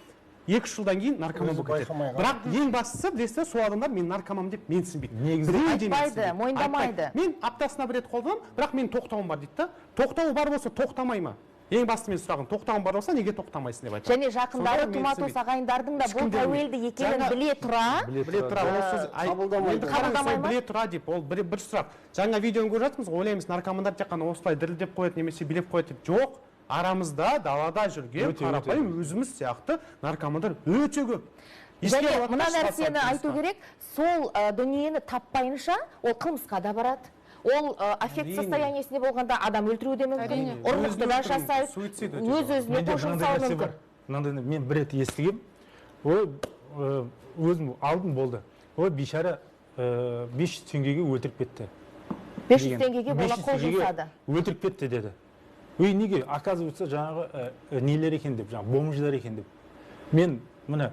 2-3 жылдан кейін наркоман болып кетеді. Бірақ ең бастысы, білесіздер, сол адамдар мен наркоман деп менсінбейді. Айтпайды, мойындамайды. Мен аптасына бір рет қолданамын, бірақ мен тоқтауым бар дейді да. Тоқтауы бар болса тоқтамай ма? Ең басты мен сұрағым, тоқтауым бар болса неге тоқтамайсың деп айтамын. Және жақындары, тума туыс ағайындардың да бұл тәуелді екенін біле тұра. Біле тұра, ол сөз қабылдамай ма? Біле тұра деп, ол бір сұрақ. Жаңа видеоны көріп жатырмыз, ойлаймыз, наркомандар тек қана осылай дірілдеп қояды немесе билеп қояды деп. Жоқ. Арамызда далада жүрген қарапайым өзіміз сияқты наркомандар өте көп. Және мына нәрсені айту керек, сол дүниені таппайынша ол қылмысқа да барады. Ол аффект состояниесінде болғанда адам өлтіруі де мүмкін, ұрлықты да жасайды, өз-өзіне қол жұмсауы мүмкін. Мынандай мен бір рет естігем, ол өзім алдым болды. Ол бейшара 500 теңгеге өлтіріп кетті. 500 теңгеге бола қол жұмсады. Өлтіріп кетті деді. Өй, неге? Оказывается, жаңағы нелер екен деп, жаңағы бомждар екен деп. Мен міне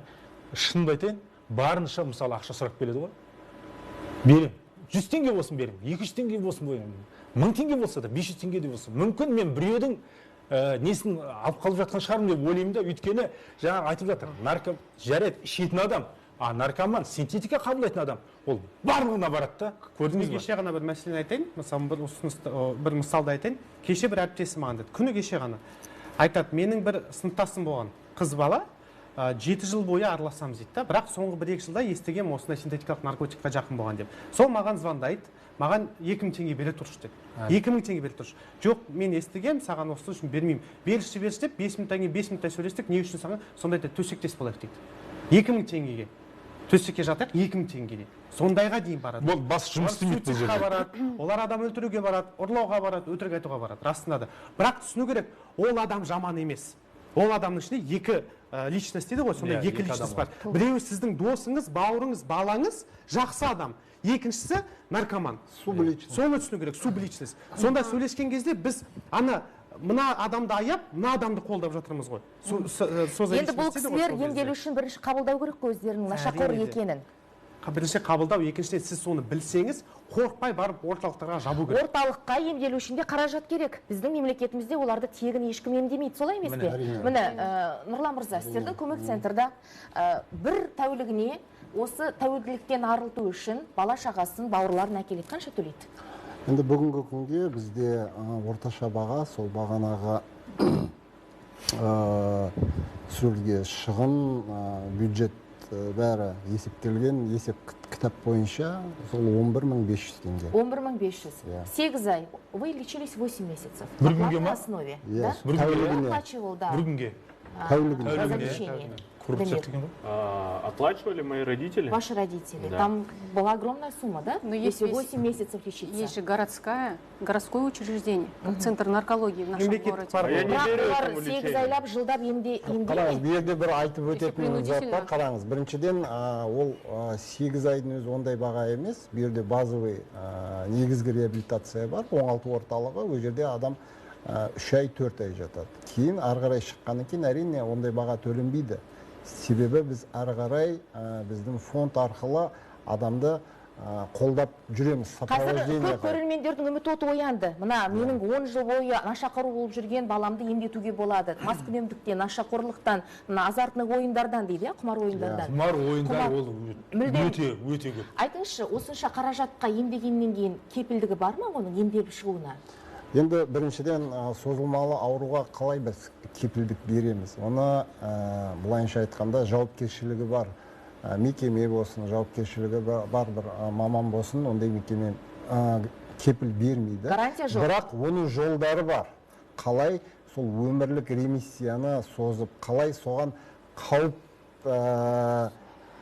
шынымды айтайын, барынша мысалы ақша сұрап келеді ғой. Берем. 100 теңге болсын берем, 200 теңге болсын берем, 1000 теңге болса да, 500 теңге де болсын. Мүмкін мен біреудің несін алып қалып жатқан шығармын деп ойлаймын да, өйткені жаңағы айтып жатыр, нарко жарайды, ішетін адам, а наркоман, синтетика қабылдайтын адам, ол барлығына барады да, көрдіңіз бе? Кеше ғана бір мәселені айтайын, мысалы бір ұсыныс, бір мысалды айтайын. Кеше бір әріптесім маған деді, күні кеше ғана айтады, менің бір сыныптасым болған қыз бала, 7 жыл бойы араласамыз дейді да, бірақ соңғы 1-2 жылда естігем осындай синтетикалық наркотикқа жақын болған деп. Сол маған звондайды, маған 2000 теңге бере тұршы деп. 2000 теңге бере тұршы. Жоқ, мен естігем, саған осы үшін бермеймін. Берші, берші деп 5 минуттан кейін 5 минуттай сөйлестік, не үшін саған сондай да төсектес болайық дейді. 2000 теңгеге. Төсекке жатайық 2000 теңгеге. Сондайға дейін барады. Бұл бас жұмыс істемейді бұл жерде. Барады, олар адам өлтіруге барады, ұрлауға барады, өтірік айтуға барады. Расында да. Бірақ түсіну керек, ол адам жаман емес. Ол адамның ішінде екі личность дейді ғой, сондай екі личность бар. Біреуі сіздің досыңыз, бауырыңыз, балаңыз, жақсы адам. Екіншісі наркоман. Субличность. Соны түсіну керек, субличность. Сонда сөйлескен кезде біз ана мына адамды аяп, мына адамды қолдап жатырмыз ғой. Енді бұл кісілер емделу үшін бірінші қабылдау керек қой өздерінің нашақор екенін. Бірінші қабылдау, екіншіден сіз соны білсеңіз, қорықпай барып орталықтарға жабу керек. Орталыққа емделу үшін де қаражат керек. Біздің мемлекетімізде оларды тегін ешкім емдемейді, солай емес пе? Міне, Нұрлан мырза, сіздердің көмек центрда бір тәулігіне осы тәуелділіктен арылту үшін бала шағасын, бауырларын әкеледі, қанша төлейді? Енді бүгінгі күнге бізде орташа баға, сол бағанағы түсірілген шығын, бюджет бәрі есептелген, есеп кітап бойынша сол 11500 теңге. 11500. 8 ай. Вы лечились 8 месяцев. Бір күнге ма? Основе. Иә. Оплачивал, да. Бір күнге. За лечение. Оплачивали мои родители. Ваши родители. Да. Там была огромная сумма, да? Но если 8 месяцев лечиться. Есть же городское учреждение, центр наркологии в нашем городе. А я не верю этому лечению. Айлап, жылдап емдемей. Қараңыз, бұл жерде бір айтып өтетін зат бар. Қараңыз, біріншіден, ол 8 айдың өзі ондай баға емес. Бұл жерде базовый негізгі реабилитация бар, оңалту орталығы. Ол жерде адам 3 ай, 4 ай жатады. Кейін ары қарай шыққаннан кейін әрине ондай баға төленбейді. Себебі біз ары қарай біздің фонд арқылы адамды қолдап жүреміз. Қазір көп көрермендердің үміті оты оянды. Мына менің 10 жыл бойы нашақор болып жүрген баламды емдетуге болады. Маскүнемдіктен, нашақорлықтан, мына азартный ойындардан дейді, құмар ойындардан. Құмар ойындар ол өте өте көп. Айтыңызшы, осынша қаражатқа емдегеннен кейін кепілдігі бар ма оның емделіп шығуына? Енді біріншіден созылмалы ауруға қалай біз кепілдік береміз? Оны былайынша айтқанда жауапкершілігі бар мекеме болсын, жауапкершілігі бар бір маман болсын, ондай мекеме кепіл бермейді. Гарантия жоқ. Бірақ оның жолдары бар. Қалай сол өмірлік ремиссияны созып, қалай соған қауіп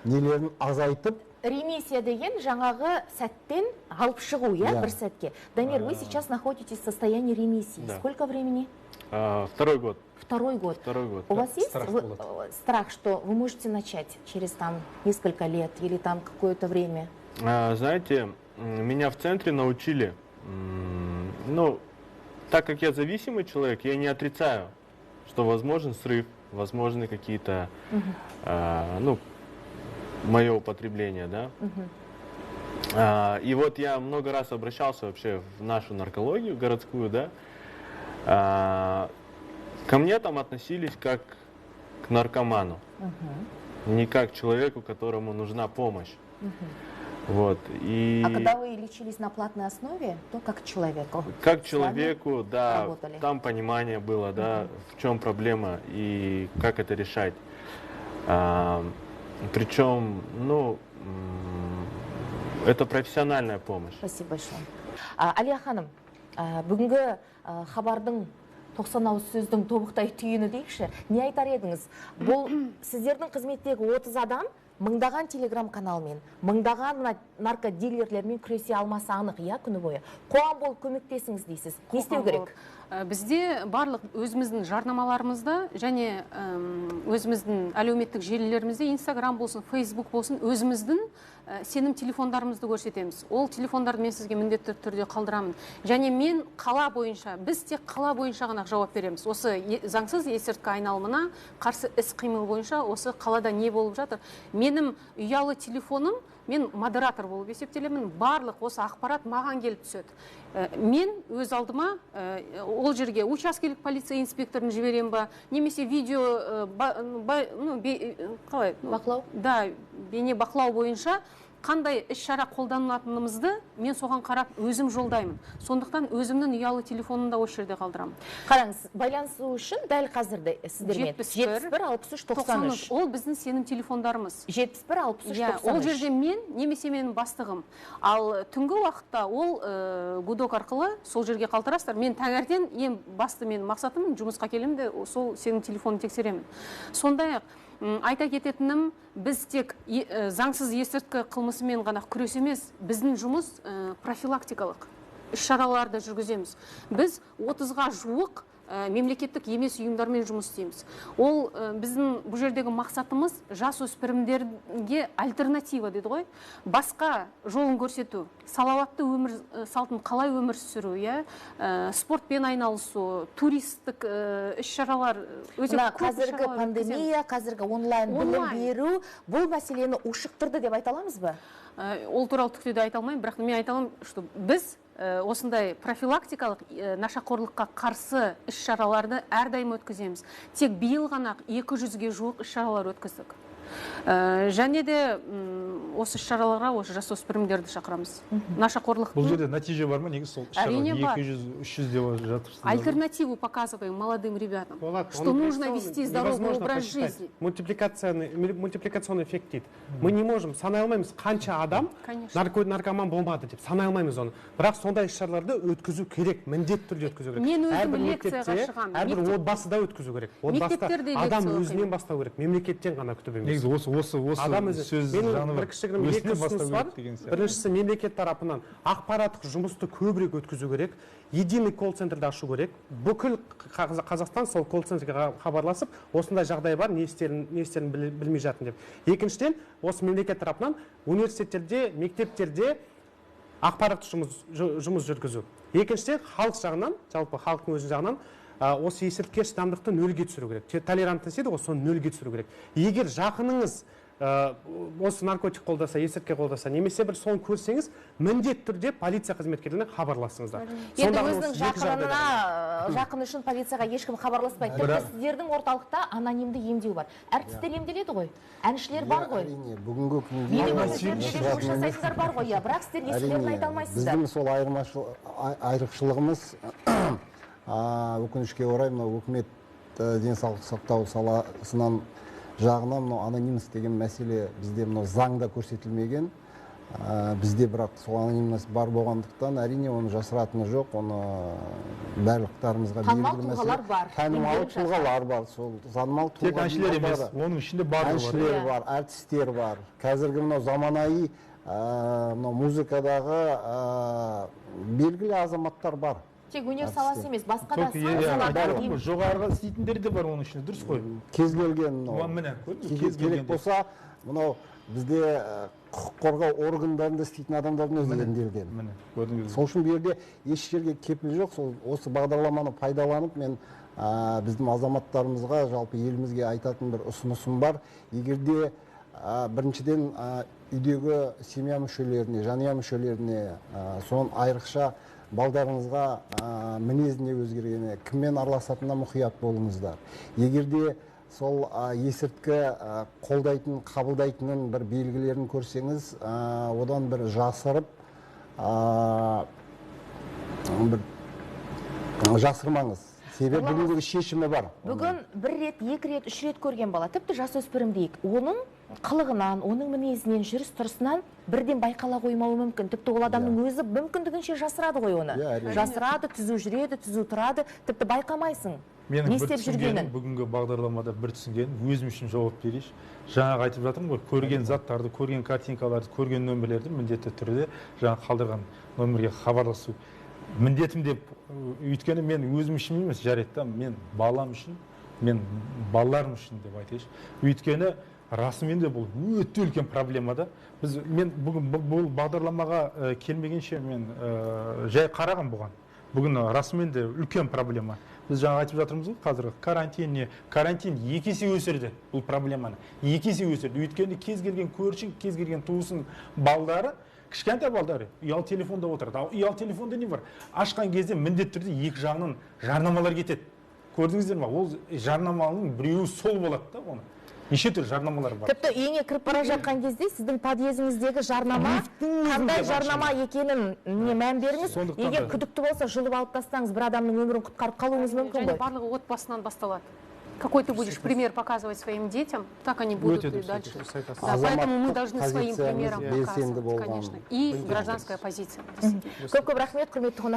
нелерін азайтып. Ремиссия деген жаңағы сәттен алып шығу, иә, бір сәтке. Дамир, вы сейчас находитесь в состоянии ремиссии. Да. Сколько времени? Второй год. Второй год. Второй год. У вас есть Страх страх, что вы можете начать через там несколько лет или там какое-то время? Знаете, меня в центре научили, ну, так как я зависимый человек, я не отрицаю, что возможен срыв, возможны какие-то, ну, мое употребление, да. И вот я много раз обращался вообще в нашу наркологию городскую, да. Ко мне там относились как к наркоману, не как к человеку, которому нужна помощь. Вот. И А когда вы лечились на платной основе, то как человеку? Как С вами человеку, да, работали. Там понимание было, да, в чем проблема и как это решать. Причем, ну, это профессиональная помощь. Спасибо большое. Алия ханым, бүгінгі хабардың 90 ауыз сөздің тобықтай түйіні дейікші, не айтар едіңіз? Бұл сіздердің қызметтегі 30 адам мыңдаған телеграм каналмен, мыңдаған мына наркодилерлермен күресе алмасы анық, иә, күні бойы. Қоғам болып көмектесіңіз дейсіз. Не істеу Қоғам керек? болып. Бізде барлық өзіміздің жарнамаларымызда және өзіміздің әлеуметтік желілерімізде, Инстаграм болсын, Фейсбук болсын, өзіміздің сенім телефондарымызды көрсетеміз. Ол телефондарды мен сізге міндетті түрде қалдырамын. Және мен қала бойынша, біз тек қала бойынша ғана жауап береміз. Осы заңсыз есірткі айналымына қарсы іс-қимыл бойынша осы қалада не болып жатыр. Менің ұялы телефоным, мен модератор болып есептелемін, барлық осы ақпарат маған келіп түседі. Мен өз алдыма ол жерге учаскелік полиция инспекторын жіберем ба, немесе видео, ну, қалай? Бақылау? Да, бейне бақылау бойынша қандай іс-шара қолданылатынымызды мен соған қарап өзім жолдаймын. Сондықтан өзімнің ұялы телефонымды да осы жерде қалдырамын. Қараңыз, байланысу үшін дәл қазірде сіздермен 71, 71 63 93. Ол біздің сенім телефондарымыз. 71 63 Иә, 93. ол жерде мен немесе менің бастығым. Ал түнгі уақытта ол гудок арқылы сол жерге қалтырасыздар. Мен таңертең ең басты менің мақсатым жұмысқа келемін де сол сенің телефонын тексеремін. Сондай-ақ, айта кететінім, біз тек заңсыз есірткі қылмысымен ғана күрес емес, біздің жұмыс профилактикалық іс-шараларды жүргіземіз. Біз 30-ға жуық мемлекеттік емес ұйымдармен жұмыс істейміз. Ол біздің бұл жердегі мақсатымыз жас өспірімдерге альтернатива дейді ғой, басқа жолын көрсету, салауатты өмір салтын қалай өмір сүру, иә, спортпен айналысу, туристік іс-шаралар, өте Мына көп қазіргі іс-шаралар пандемия, өткіземіз. Қазіргі онлайн білім Онлайн. беру бұл мәселені ушықтырды деп айта аламыз ба? Ол туралы түкте де айта алмаймын, бірақ мен айта аламын, что біз осындай профилактикалық нашақорлыққа қарсы іс-шараларды әрдайым өткіземіз. Тек биыл ғана 200-ге жуық іс-шаралар өткіздік. Және де осы іс-шараларға осы жасөспірімдерді шақырамыз. Нашақорлықтың Бұл жерде нәтиже бар ма негізі сол іс-шара? Әрине бар. 200, 300 деп жатырсыздар. Альтернативу показываем молодым ребятам, Болат, что он нужно представлен, вести здоровый невозможно образ посчитать. жизни. Мультипликационный эффект дейді. Мы не можем, санай алмаймыз, қанша адам Конечно. наркоман болмады деп санай алмаймыз оны. Бірақ сондай іс-шараларды өткізу керек, міндетті түрде өткізу керек. Мен өзім Әрбір лекцияға мектепте, шығамын. әрбір отбасыда өткізу керек. Отбасыда Мектептерде адам лекция өзінен оқимын. бастау керек, мемлекеттен ғана күтіп емес. Негізі осы Адам өзі. сөз Менің жаны бір бар. кішігірім екі Өзінен бастау ұсыныс бар. керек деген сияқты. Біріншісі, мемлекет тарапынан ақпараттық жұмысты көбірек өткізу керек. Единый колл-центрді ашу керек. Бүкіл Қазақстан сол колл-центрге хабарласып, осындай жағдай бар, не істерін білмей жатырмын деп. Екіншіден, осы мемлекет тарапынан университеттерде, мектептерде ақпараттық жұмыс жүргізу. Екіншіден, халық жағынан, жалпы халықтың өзінің жағынан, осы есірткіге шыдамдықты нөлге түсіру керек. Толерантность дейді ғой, соны нөлге түсіру керек. Егер жақыныңыз осы наркотик қолдаса, есірткі қолдаса, немесе бір соны көрсеңіз, міндетті түрде полиция қызметкерлеріне хабарласыңыздар. Енді Сонда ғана өзінің осы екі жағдайда жақын үшін полицияға ешкім хабарласпайды. Тіпті сіздердің орталықта анонимді емдеу бар. Әртістер емделеді ғой, әншілер бар ғой. Әрине, бүгінгі күнде Менің өздерім де жұмыс жасайтындар бар ғой, иә. Бірақ сіздер есімдерін айта алмайсыздар. Біздің сол айырмашылығымыз, өкінішке орай, мынау үкімет денсаулық сақтау саласынан жағынан мынау анонимность деген мәселе бізде мынау заңда көрсетілмеген. Бізде бірақ сол анонимность бар болғандықтан, әрине, оны жасыратыны жоқ, оны барлықтарымызға Танымал белгілі мәселе. Тұлғалар бар. Танымал Емделіп жатқан. Тұлғалар бар, сол танымал Тек тұлға әншілер емес, бар. Оның ішінде барлығы бар. Әншілер бар, әртістер бар. Қазіргі мынау заманауи мынау музыкадағы белгілі азаматтар бар. Тек өнер саласы емес, басқа да Только иә, салаларда айтып отырмын ғой, жоғарғы істейтіндер де бар оның ішінде, дұрыс қой. Кез келген мынау Міне, көрдіңіз бе, кез керек келген болса, мынау бізде құқық қорғау органдарында істейтін адамдардың өзі емделген. Міне, көрдіңіз. Сол үшін бұл жерде еш жерге кепіл жоқ. Сол осы бағдарламаны пайдаланып, мен біздің азаматтарымызға, жалпы елімізге айтатын бір ұсынысым бар. Егер де біріншіден, үйдегі семья мүшелеріне, жанұя мүшелеріне, соның айрықша балдарыңызға мінезіне өзгергені, кіммен араласатынына мұқият болыңыздар. Егер де сол есірткі қолдайтын, қабылдайтынын бір белгілерін көрсеңіз, одан бір жасырып, бір жасырмаңыз. Себебі бүгінгі шешімі бар. Бүгін бір рет, екі рет, үш рет көрген бала, тіпті жасөспірім дейік, оның қылығынан, оның мінезінен, жүріс тұрысынан бірден байқала қоймауы мүмкін. Тіпті ол адамның өзі мүмкіндігінше жасырады ғой оны. Иә, әрине. Жасырады, түзу жүреді, түзу тұрады, тіпті байқамайсың Менің не бір істеп түсінгенім, жүргенін. Бүгінгі бағдарламада бір түсінгенім, өзім үшін жауап берейінші. Жаңағы айтып жатырмын ғой, көрген заттарды, көрген картинкаларды, көрген нөмірлерді міндетті түрде жаңа қалдырған нөмірге хабарласу міндетім деп, өйткені мен өзім үшін емес, жарайды да, мен балам үшін, мен балаларым үшін деп айтайыншы. Өйткені расымен де бұл өте үлкен проблема да. Біз, мен бүгін бұл бағдарламаға келмегенше мен жай қараған бұған. Бүгін расымен де үлкен проблема. Біз жаңа айтып жатырмыз ғой, қазір карантин не? Карантин екі есе өсірді бұл проблеманы. Екі есе өсірді. Өйткені кез келген көршің, кез келген туысың балдары, кішкентай балдары ұялы телефонда отырады. Ал ұялы телефонда не бар? Ашқан кезде міндетті түрде екі жағынан жарнамалар кетеді. Көрдіңіздер ма? Ол жарнаманың біреуі сол болады да оны. Неше түрлі жарнамалар бар. Тіпті үйіңе кіріп бара жатқан кезде сіздің подъезіңіздегі жарнама Лифттің қандай өзінде бар жарнама екенін не мән беріңіз. Сондықтан Егер да. күдікті болса, жұлып алып тастаңыз, бір адамның өмірін құтқарып қалуыңыз мүмкін Және ғой. барлығы отбасынан басталады. Какой ты будешь пример показывать своим детям, так они будут Өте и дұрыс дальше. айтасыз, айтасыз. Да, поэтому мы Азаматтық должны своим позициямыз примером белсенді показывать, болған. конечно. И гражданская позиция. Көп көп рахмет, құрметті қонақтар.